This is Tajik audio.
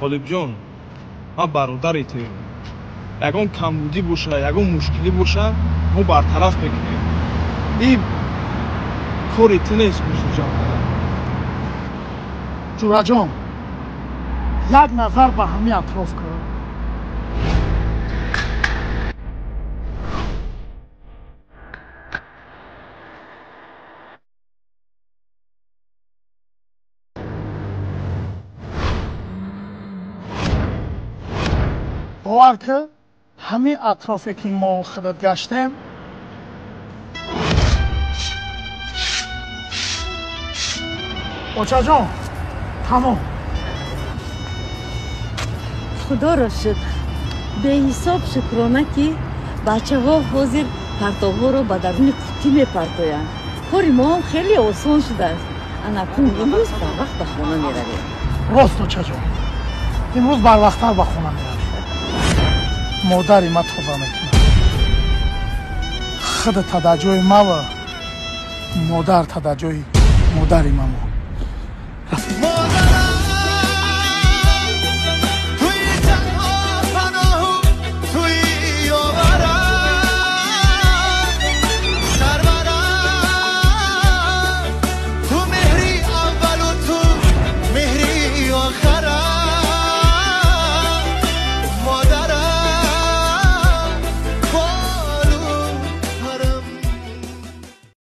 Ғолибҷон, ман бародари туем. Ягон камбудӣ боша, ягон мушкилӣ боша, мо бартараф мекунем. Ин кори ту нест, гӯшту ҷамъ кардан. Ҷураҷон, як назар ба ҳамин атроф кун. Бовар кун, ҳамин атрофе ки мо худат гаштем, очаҷон, тамом. Худоро шукр, беҳисоб шукрона, ки бачаҳо ҳозир партовҳоро ба даруни қуттӣ мепартоянд. Кори мо ҳам хеле осон шудааст. Анакун имрӯз барвақт ба хона меравем. Рост, очаҷон, имрӯз барвақттар ба хона меравем. Модари ма тоза мекунад. Худата дар ҷои мава, модарта дар ҷои модари мамо.